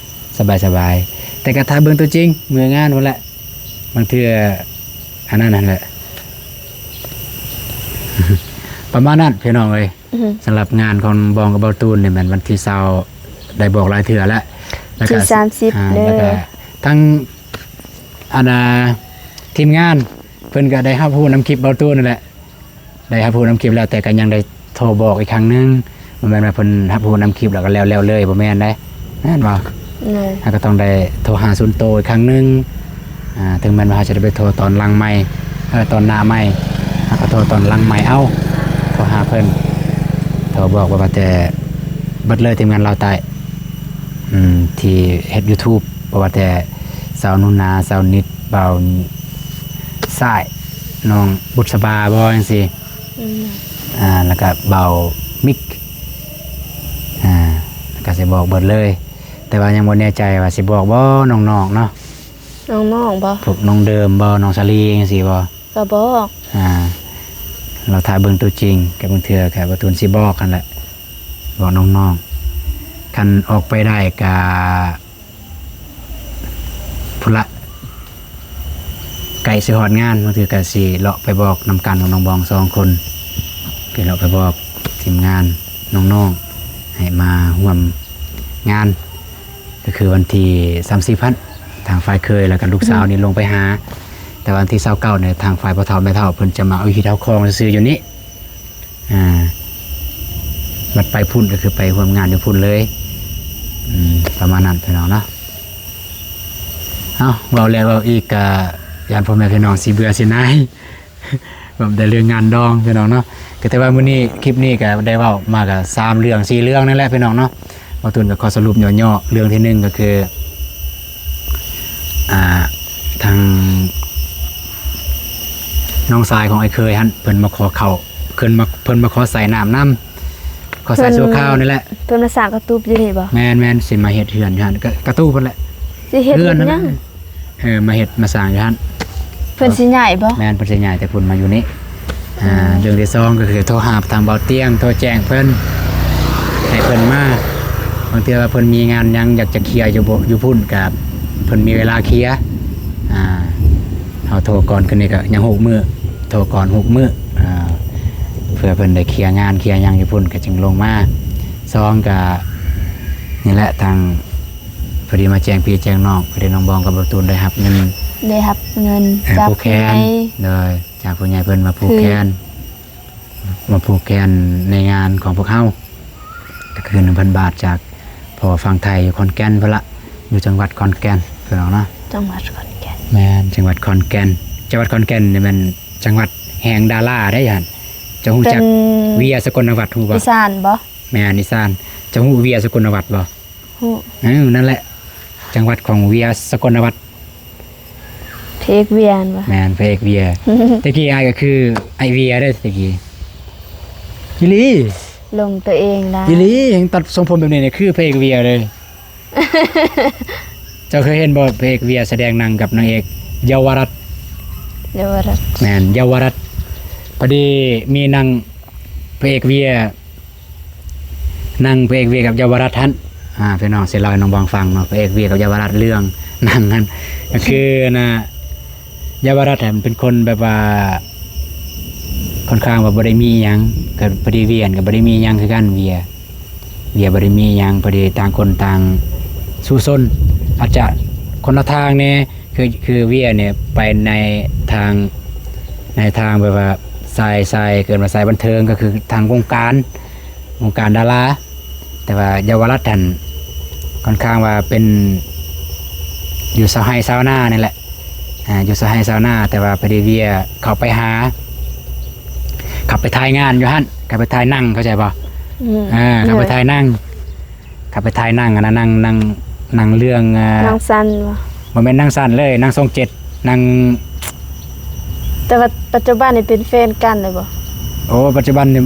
ສະບາຍໆ. ແຕ່ກໍຖ້າເບິ່ງຕົວຈິງ ມື້ງານພຸ້ນແຫຼະ ບາງເທື່ອອັນນັ້ນຫັ້ນແຫຼະ. ປະມານນັ້ນພີ່ນ້ອງເອີຍ. ອືຮຶ ສຳລັບງານຂອງບອງກັບເບົາຕູນນີ້ແມ່ນວັນທີຊາວ ໄດ້ບອກຫຼາຍເທື່ອແລ້ວ ແລ້ວກະ ທີສາມສິບ ອ່າ ເດີ ແລ້ວກະທັງ ອັນນ່າ ທີມງານເພິ່ນກະໄດ້ຮັບຮູ້ນຳຄລິບເບົາຕູນນັ້ນແຫຼະ ໄດ້ຮັບຮູ້ນຳຄລິບແລ້ວ ແຕ່ກະຍັງໄດ້ໂທບອກອີກຄັ້ງໜຶ່ງ. ບໍ່ແມ່ນວ່າເພິ່ນຮັບຮູ້ນຳຄລິບແລ້ວກະແລ້ວ ແລ້ວເລີຍ ບໍ່ແມ່ນເດ້. ແມ່ນບໍ່? ໂດຍ ເຮົາກໍຕ້ອງໄດ້ໂທຫາສ່ວນໂຕອີກຄັ້ງໜຶ່ງ. ອ່າ ເຖິງແມ່ນວ່າເຮົາຈະໄດ້ໄປໂທຕອນຫຼັງໄມ ເອີ ຕອນໜ້າໄມ ເຮົາກໍໂທຕອນຫຼັງໄມເອົາ ໂທຫາເພິ່ນ ໂທບອກ ບໍ່ວ່າແຕ່ເບິດເລີຍ ທີມງານລາວໃຕ້ ອືມ ທີ່ເຮັດ YouTube ບໍ່ວ່າແຕ່ສາວໜູນາ ສາວນິດ ບ່າວຊາຍ ນ້ອງບຸດສະບາບໍ່ ຈັ່ງຊີ້ ອືມ ອ່າ ແລ້ວກະບ່າວມິກ ອ່າ ກະຊິບອກເບິດເລີຍ. ແຕ່ວ່າຍັງບໍ່ແນ່ໃຈວ່າຊິບອກບໍ່ ນ້ອງໆເນາະ ນ້ອງໆບໍ່ ພວກນ້ອງເດີມບໍ່ ນ້ອງສາລີ ຈັ່ງຊີ້ບໍ່ ກໍບອກ ອ່າ ລາວຖ້າເບິ່ງຕົວຈິງ ກໍບາງເທື່ອກໍບໍ່ຕູນຊິບອກຫັ້ນແຫຼະ ບອກນ້ອງໆ. ຄັນອອກໄປໄດ້ກະ ພຸ້ນລະ ໃກ້ຊິຮອດງານ ບາງເທື່ອກໍຊິເລາະໄປບອກນຳກັນກັບນ້ອງບອງສອງຄົນ ໄປເລາະໄປບອກທີມງານນ້ອງໆ ໃຫ້ມາຮ່ວມງານ ກໍຄືວັນທີສາມສິບຫັ້ນ ທາງຝ່າຍເຂີຍ ແລ້ວກໍລູກສາວນີ້ ອືມ ລົງໄປຫາ. ແຕ່ວັນທີຊາວເກົ້ານີ້ ທາງຝ່າຍພໍ່ເຖົ້າແມ່ເຖົ້າເພິ່ນຈະມາເອົາຮີດເອົາຄອງຊື່ໆຢູ່ນີ້. ອ່າ ບັດໄປພຸ້ນກໍຄືໄປຮ່ວມງານຢູ່ພຸ້ນເລີຍ ອືມ ປະມານນັ້ນພີ່ນ້ອງເນາະ. ເອົ້າ ເວົ້າແລ້ວເວົ້າອີກ ກະຢ້ານພໍ່ແມ່ພີ່ນ້ອງຊິເບື່ອຊິໜ່າຍ ເວົ້າແຕ່ເລື່ອງງານດອງພີ່ນ້ອງເນາະ. ກໍແຕ່ວ່າມື້ນີ້ ຄລິບນີ້ກໍໄດ້ເວົ້າມາກໍສາມເລື່ອງສີ່ເລື່ອງນັ້ນແຫຼະພີ່ນ້ອງເນາະ. ບ່າວຕູນກໍຂໍສະຫຼຸບຫຍໍ້ໆ ເລື່ອງທີໜຶ່ງກໍຄື ອ່າ ທາງນ້ອງຊາຍຂອງອ້າຍເຂີຍຫັ້ນ ເພິ່ນມາຂໍເຂົ້າ ເພິ່ນມາ ເພິ່ນມາຂໍໃຊ້ນ້ຳນຳ ຂໍໃຊ້ຊົ່ວຄາວນີ້ແຫຼະ. ເພິ່ນມາສ້າງກະຕູບຢູ່ນີ້ບໍ່? ແມ່ນໆ ຊິມາເຮັດເຮືອນຢູ່ຫັ້ນ ກະ ກະຕູບຫັ້ນແຫຼະ ຊິເຮັດເຮືອນຫັ້ນ ເຮັດຫຍັງ? ເອີ ມາເຮັດມາສ້າງຢູ່ຫັ້ນ. ເພິ່ນຊິຍ້າຍບໍ່? ແມ່ນ ເພິ່ນຊິຍ້າຍແຕ່ພຸ້ນມາຢູ່ນີ້. ອ່າ ອືມ ເລື່ອງທີສອງກໍຄືໂທຫາທາງບ່າວຕຽງ ໂທແຈ້ງເພິ່ນ ໃຫ້ເພິ່ນມາ. ບາງເທື່ອວ່າເພິ່ນມີງານຫຍັງຢາກຈະເຄຍຢູ່ບໍ່ ຢູ່ພຸ້ນ ກະເພິ່ນມີເວລາເຄຍ. ອ່າ ເຮົາໂທກ່ອນຄືນນີ້ກໍຍັງຫົກມື້ ໂທກ່ອນຫົກມື້ ອ່າ ເພື່ອເພິ່ນໄດ້ເຄຍງານເຄຍຫຍັງຢູ່ພຸ້ນ ກໍຈຶ່ງລົງມາ. ສອງ ກໍນີ້ແຫຼະ ທາງ ພໍດີມາແຈ້ງພີ່ແຈ້ງນ້ອງ ພໍດີນ້ອງບອງກັບບ່າວຕູນໄດ້ຮັບເງິນ ໄດ້ຮັບເງິນ ເອີ ຈາກຜູ້ໃຫຍ່ ໂດຍ ຈາກຜູ້ໃຫຍ່ເພິ່ນມາຜູກແຂນ ມາຜູກແຂນໃນງານຂອງພວກເຮົາ ກໍຄືໜຶ່ງພັນບາດ ຈາກພໍ່ຝັ່ງໄທຢູ່ຂອນແກ່ນພຸ້ນລະ ຢູ່ຈັງຫວັດຂອນແກ່ນ ພີ່ນ້ອງເນາະ. ຈັງຫວັດຂອນແກ່ນ ແມ່ນ ຈັງຫວັດຂອນແກ່ນ. ຈັງຫວັດຂອນແກ່ນນີ້ແມ່ນຈັງຫວັດແຫ່ງດາລາໄດ໋ຫັ້ນ. ເຈົ້າຮູ້ຈັກ ເປັນ ເວຍ ສະກົນນະວັດ ຮູ້ບໍ່? ອີສານບໍ່? ແມ່ນ ອີສານ. ເຈົ້າຮູ້ເວຍ ສະກົນນະວັດບໍ່? ຮູ້. ເອີ ນັ້ນແຫຼະ ຈັງຫວັດຂອງເວຍ ສະກົນນະວັດ. ພະເອກເວຍຫັ້ນບໍ່? ແມ່ນ ພະເອກເວຍ. ແຕ່ກີ້ອ້າຍກໍຄືອ້າຍເວຍເດ້ ແຕ່ກີ້. ອີ່ຫຼີ. ຫຼົງຕົວເອງໄດ້. ອີ່ຫຼີ. ຫຍັງຕັດຊົງຜົມແບບນີ້ນີ້ ຄືພະເອກເວຍເລີຍ. ເຈົ້າເຄີຍເຫັນບໍ່ ພະເອກເວຍສະແດງໜັງກັບນາງເອກເຍົາວະລັດ? ເຍົາວະລັດ. ແມ່ນ ເຍົາວະລັດ. ພໍດີມີໜັງພະເອກເວຍ ໜັງພະເອກເວຍກັບເຍົາວະລັດຫັ້ນ ອ່າ ພີ່ນ້ອງຊິເລົ່າໃຫ້ນ້ອງບອງຟັງເນາະ. ພະເອກເວຍກັບເຍົາວະລັດ ເລື່ອງໜັງຫັ້ນ ກໍຄື ອັນນ່າ ເຍົາວະລັດຫັ້ນເປັນຄົນແບບວ່າ ຄ່ອນຂ້າງວ່າບໍ່ໄດ້ມີຫຍັງ ກໍພໍດີເວຍກໍບໍ່ໄດ້ມີຫຍັງຄືກັນ. ເວຍ ເວຍບໍ່ໄດ້ມີຫຍັງ ພໍດີຕ່າງຄົນຕ່າງສູ້ຊົນ ອາດຈະຄົນລະທາງແດ່ ຄື ຄືເວຍນີ້ໄປໃນທາງ ໃນທາງແບບວ່າສາຍ ສາຍ ເອີ້ນວ່າສາຍບັນເທີງ ກໍຄືທາງວົງການ ວົງການດາລາ. ແຕ່ວ່າເຍົາວະລັດຫັ້ນ ຄ່ອນຂ້າງວ່າເປັນ ຢູ່ຊາວໄຮ່ຊາວນານີ້ແຫຼະ ອ່າ ຢູ່ຊາວໄຮ່ຊາວນາ ແຕ່ວ່າພໍດີເວຍເຂົ້າໄປຫາ ເຂົ້າໄປຖ່າຍງານຢູ່ຫັ້ນ ເຂົ້າໄປຖ່າຍໜັງ ເຂົ້າໃຈບໍ່? ອືມ ເອີ ເຂົ້າໄປ ໂດຍ ຖ່າຍໜັງ ເຂົ້າໄປຖ່າຍໜັງ ອັນນັ້ນ ໜັງ ໜັງ ໜັງເລື່ອງ ອ່າ ໜັງສັ້ນບໍ່? ບໍ່ແມ່ນໜັງສັ້ນເລີຍ ໜັງຊ່ອງເຈັດ ໜັງ ແຕ່ວ່າປັດຈຸບັນນີ້ເປັນແຟນກັນແລ້ວບໍ່? ໂອ້ ປັດຈຸບັນນີ້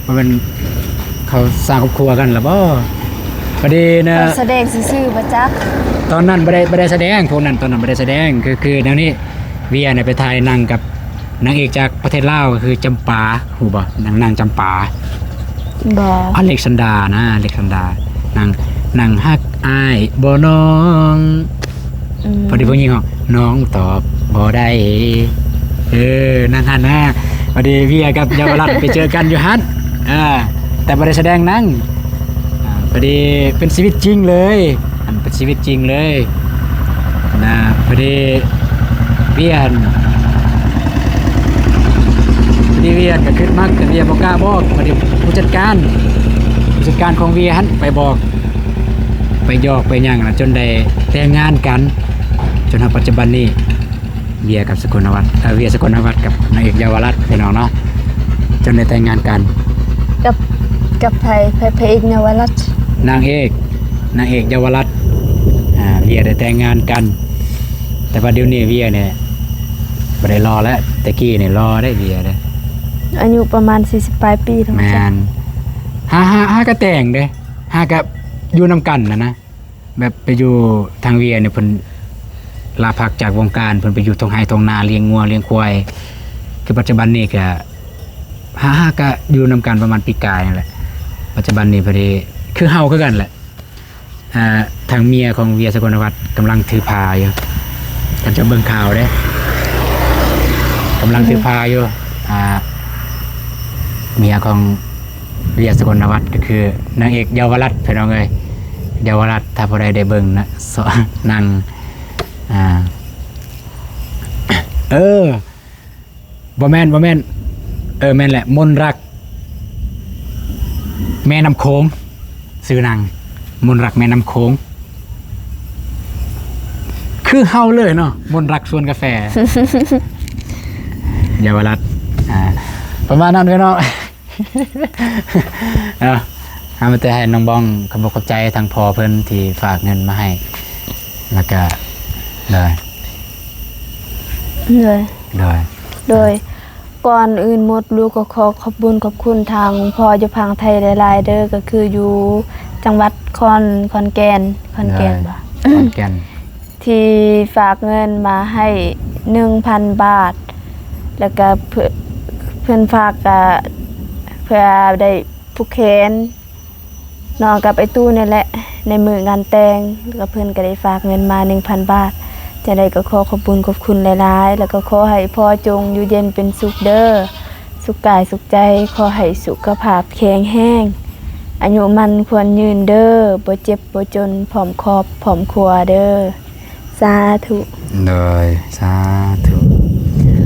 ບໍ່ແມ່ນເຂົາສ້າງຄອບຄົວກັນແລ້ວບໍ່? ພໍດີນະ ຕອນສະແດງຊື່ໆບໍ່ຈັກ ຕອນນັ້ນບໍ່ໄດ້ ບໍ່ໄດ້ສະແດງ ພວກນັ້ນຕອນນັ້ນບໍ່ໄດ້ສະແດງ ຄື ຄືແນວນີ້ ເວຍນະໄປຖ່າຍໜັງກັບ ນາງເອກຈາກປະເທດລາວກໍຄືຈຳປາ ຮູ້ບໍ່? ນາງ ນາງຈຳປາ ບໍ່ ອາເລັກຊານດານະ ອາເລັກຊານດາ ນາງ ນາງຮັກອ້າຍບໍ່ນ້ອງ ອືມ ພໍດີຜູ້ຍິງຮ້ອງ ນ້ອງຕອບບໍ່ໄດ້ ເອີ ນາງຫັ້ນນະ. ພໍດີເວຍກັບເຍົາວະລັດໄປເຈີກັນຢູ່ຫັ້ນ ເອີ ແຕ່ບໍ່ໄດ້ສະແດງໜັງ ອ່າ ພໍດີເປັນຊີວິດຈິງເລີຍ ອັນເປັນຊີວິດຈິງເລີຍນະ. ພໍດີເວຍ ພໍດີເວຍກໍຄິດມັກ ແຕ່ເວຍບໍ່ກ້າບອກ. ພໍດີຜູ້ຈັດການ ຜູ້ຈັດການຂອງເວຍຫັ້ນໄປບອກ ປຢອກໄປຫຍັງນະ ຈົນໄດ້ແຕ່ງງານກັນ ຈົນຮອດປັດຈຸບັນນີ້ ເວຍກັບສະກົນນະວັດ ເອີ ເວຍສະກົນນະວັດກັບນາງເອກເຍົາວະລັດ ພີ່ນ້ອງເນາະ ຈົນໄດ້ແຕ່ງງານກັນ ກັບ ກັບໃຜ? ພະ ພະເອກເຍົາວະລັດ ນາງເອກ ນາງເອກເຍົາວະລັດ ອ່າ ເວຍໄດ້ແຕ່ງງານກັນ ແຕ່ວ່າດຽວນີ້ເວຍນີ້ບໍ່ໄດ້ຫຼໍ່ແລ້ວ ແຕ່ກີ້ນີ້ຫຼໍ່ເດ້ເວຍເດ້ ອາຍຸປະມານສີ່ສິບປາຍປີແລ້ວ ແມ່ນ ຫາ ຫາ ຫາກະແຕ່ງເດ້ ຫາກະຢູ່ນຳກັນຫັ້ນນະ ແບບໄປຢູ່ທາງເວຍນີ້ ເພິ່ນລາພັກຈາກວົງການ ເພິ່ນໄປຢູ່ທົ່ງໄຮ່ທົ່ງນາ ລ້ຽງງົວລ້ຽງຄວາຍ ຄືປັດຈຸບັນນີ້ກະ ຫາ ຫາກະຢູ່ນຳກັນປະມານປີກາຍນີ້ແຫຼະ ປັດຈຸບັນນີ້ພໍດີ ຄືເຮົາຄືກັນແຫຼະ ອ່າ ທາງເມຍຂອງເວຍສະກົນນະວັດກຳລັງຖືພາຢູ່ ທ່ານຈະເບິ່ງຂ່າວເດ້ ກຳລັງຖືພາຢູ່ ອ່າ ເມຍຂອງເວຍສະກົນນະວັດ ກໍຄືນາງເອກເຍົາວະລັດ ພີ່ນ້ອງເອີຍ ເຍົາວະລັດ ຖ້າຜູ້ໃດໄດ້ເບິ່ງນະ ນາງ ອ່າ ເອີ ບໍ່ແມ່ນ ບໍ່ແມ່ນ ເອີ ແມ່ນແຫຼະ ມົນລັກແມ່ນ້ຳໂຂງ ຊື່ນາງ ມົນລັກແມ່ນ້ຳໂຂງ ຄືເຮົາເລີຍເນາະ ມົນລັກສວນກາແຟ ເຍົາວະລັດ ອ່າ ປະມານນັ້ນເລີຍເນາະ. ເອົາ ເອົາ ມີແຕ່ໃຫ້ນ້ອງບອງຂອບອົກຂອບໃຈທາງພໍ່ເພິ່ນທີ່ຝາກເງິນມາໃຫ້ ແລ້ວກະ ໂດຍ ໂດຍ ໂດຍ ໂດຍ ກ່ອນອື່ນໝົດ ລູກກໍຂໍຂອບບຸນຂອບຄຸນທາງພໍ່ຢູ່ຝັ່ງໄທຫຼາຍໆເດີ ກໍຄືຢູ່ຈັງຫວັດຂອນ ຂອນແກ່ນ ຂອນແກ່ນ ໂດຍ ບໍ່? ຂອນແກ່ນ ທີ່ຝາກເງິນມາໃຫ້ໜຶ່ງພັນບາດ ແລ້ວກະເພິ່ນ ເພິ່ນຝາກກະເພື່ອໄດ້ຜູກແຂນນ້ອງກັບອ້າຍຕູ້ນີ້ແຫຼະ ໃນມື້ງານແຕ່ງ ແລ້ວກະເພິ່ນກະໄດ້ຝາກເງິນມາໜຶ່ງພັນບາດ. ຈັ່ງໃດກໍຂໍຂອບບຸນຂອບຄຸນຫຼາຍໆ ແລ້ວກໍຂໍໃຫ້ພໍ່ຈົ່ງຢູ່ເຢັນເປັນສຸກເດີ ສຸກກາຍສຸກໃຈ ຂໍໃຫ້ສຸຂະພາບແຂງແຮງ ອາຍຸໝັ້ນຂວັນຍືນເດີ ບໍ່ເຈັບບໍ່ຈົນ ພ້ອມຄອບພ້ອມຄົວເດີ. ສາທຸ ໂດຍ ສາທຸ.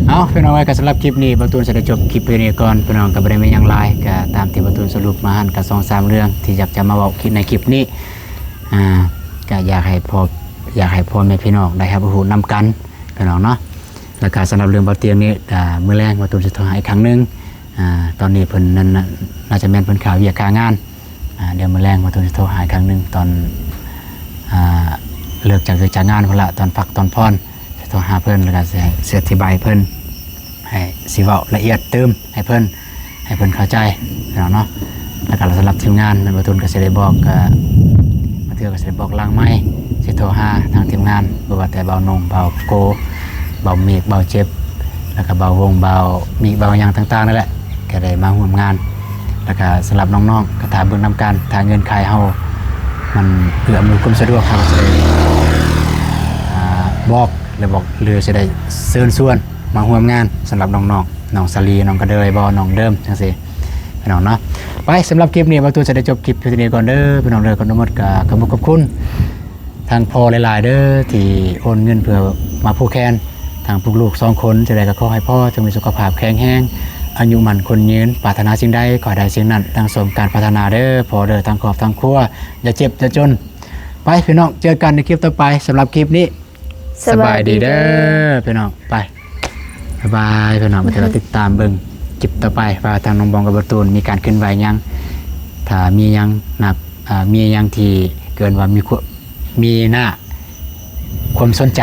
ເອົາ ພີ່ນ້ອງເອີຍ ກໍສຳລັບຄລິບນີ້ ບ່າວຕູນຈະໄດ້ຈົບຄລິບພຽງນີ້ກ່ອນ ພີ່ນ້ອງ ກໍບໍ່ໄດ້ມີຫຍັງຫຼາຍ ກໍຕາມທີ່ບ່າວຕູນສະຫຼຸບມາຫັ້ນ ກໍສອງສາມເລື່ອງທີ່ຢາກຈະມາເວົ້າໃນຄລິບນີ້ ອ່າ ກໍຢາກໃຫ້ພໍ່ ຢາກໃຫ້ພໍ່ແມ່ພີ່ນ້ອງໄດ້ຮັບຮູ້ນຳກັນ ພີ່ນ້ອງເນາະ. ແລ້ວກໍສຳລັບເລື່ອງບ່າວຕຽງນີ້ ອ່າ ມື້ແລງບ່າວຕູນຈະໂທຫາອີກຄັ້ງໜຶ່ງ ອ່າ ຕອນນີ້ເພິ່ນນັ້ນ ໜ້າຈະແມ່ນເພິ່ນຄາວຽກຄາງານ ອ່າ ດຽວມື້ແລງບ່າວຕູນຈະໂທຫາອີກຄັ້ງໜຶ່ງ ຕອນ ອ່າ ເລີກຈາກວຽກຈາກງານພຸ້ນລະ ຕອນພັກຕອນຜ່ອນ ຈະໂທຫາເພິ່ນ ແລ້ວກໍຊິ ຊິອະທິບາຍເພິ່ນ ໃຫ້ ຊິເວົ້າລະອຽດຕື່ມໃຫ້ເພິ່ນ ໃຫ້ເພິ່ນເຂົ້າໃຈພີ່ນ້ອງເນາະ. ແລ້ວກໍສຳລັບທີມງານ ແມ່ນບ່າວຕູນກໍຊິໄດ້ບອກ ກໍບາງເທື່ອກໍຊິໄດ້ບອກຫຼັງໄມ ຊິໂທຫາທາງທີມງານ ບໍ່ວ່າແຕ່ບ່າວນົງ ບ່າວໂກ ບ່າວເມກ ບ່າວເຈັບ ແລ້ວກໍບ່າວວົງ ບ່າວມີ ບ່າວຫຍັງຕ່າງໆນັ້ນແຫຼະ ກໍໄດ້ມາຮ່ວມງານ. ແລ້ວກໍສຳລັບນ້ອງໆ ກໍຖ້າເບິ່ງນຳກັນ ຖ້າເງື່ອນໄຂເຮົາມັນເອື້ອອຳນວຍຄວາມສະດວກ ເຮົາກໍຊິໄດ້ ອ່າ ບອກ ຫຼື ບອກ ຫຼື ຊິໄດ້ເຊີນຊວນມາຮ່ວມງານ ສຳລັບນ້ອງໆ ນ້ອງສາລີ ນ້ອງກະເດີຍບໍ ນ້ອງເດີມ ຈັ່ງຊີ້ ພີ່ນ້ອງເນາະ. ໄປ ສຳລັບຄລິບນີ້ ບ່າວຕູນຈະໄດ້ຈົບຄລິບຢູ່ທີ່ນີ້ກ່ອນເດີ ພີ່ນ້ອງເດີ. ກ່ອນອື່ນໝົດກໍຂອບຄຸນ ຂອບຄຸນທາງພໍ່ຫຼາຍໆເດີ ທີ່ໂອນເງິນເພື່ອມາຜູກແຂນທາງພວກລູກສອງຄົນ. ຈັ່ງໃດກໍຂໍໃຫ້ພໍ່ຈົ່ງມີສຸຂະພາບແຂງແຮງ ອາຍຸໝັ້ນຂວັນຍືນ ປາດຖະໜາສິ່ງໃດຂໍໃຫ້ໄດ້ສິ່ງນັ້ນ ດັ່ງສົມການປາດຖະໜາເດີພໍ່ເດີ ທັງຄອບທັງຄົວ ຢ່າເຈັບຢ່າຈົນ. ໄປ ພີ່ນ້ອງ ເຈີກັນໃນຄລິບຕໍ່ໄປ. ສຳລັບຄລິບນີ້ ສະບາຍດີເດີ ສະບາຍດີເດີ ພີ່ນ້ອງ. ໄປ ບາຍບາຍ ພີ່ນ້ອງ. ມາຕິດຕາມເບິ່ງຄລິບຕໍ່ໄປ ວ່າທາງນ້ອງບອງກັບບ່າວຕູນມີການເຄື່ອນໄຫວຫຍັງ ຖ້າມີຫຍັງໜັກ ອ່າ ມີຫຍັງທີ່ເອີ້ນວ່າມີຄວາມ ມີໜ້າຄວາມສົນໃຈ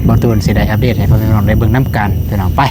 ບ່າວຕູນຊິໄດ້ອັບເດດໃຫ້ພໍ່ແມ່ພີ່ນ້ອງໄດ້ເບິ່ງນຳກັນ ພີ່ນ້ອງ. ໄປ